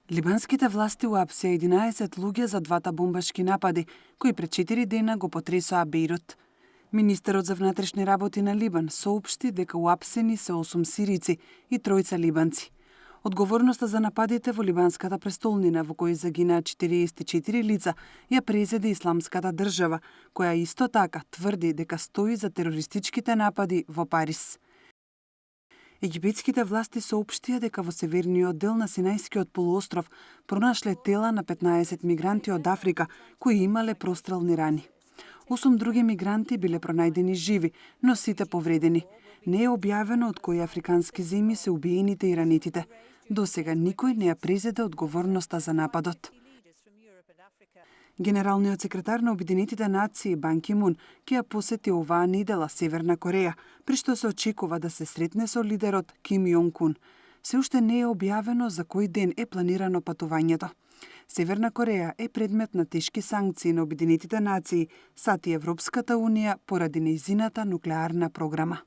Либанските власти уапсија 11 луѓе за двата бомбашки напади, кои пред 4 дена го потресоа Бејрут. Министерот за внатрешни работи на Либан соопшти дека уапсени се 8 сирици и 3 либанци. Одговорноста за нападите во либанската престолнина, во кои загинаа 44 лица, ја презеде Исламската држава, која исто така тврди дека стои за терористичките напади во Париз. Египетските власти соопштија дека во северниот дел на Синајскиот полуостров пронашле тела на 15 мигранти од Африка кои имале прострелни рани. 8 други мигранти биле пронајдени живи, но сите повредени. Не е објавено од кои африкански земји се убиените и ранетите. Досега никој не ја презеде одговорноста за нападот. Генералниот секретар на Обединетите нации Бан Ки Мун ќе ја посети оваа недела Северна Кореја, при што се очекува да се сретне со лидерот Ким Јонг Ун. Се уште не е објавено за кој ден е планирано патувањето. Северна Кореја е предмет на тешки санкции на Обединетите нации, САД и Европската унија поради нејзината нуклеарна програма.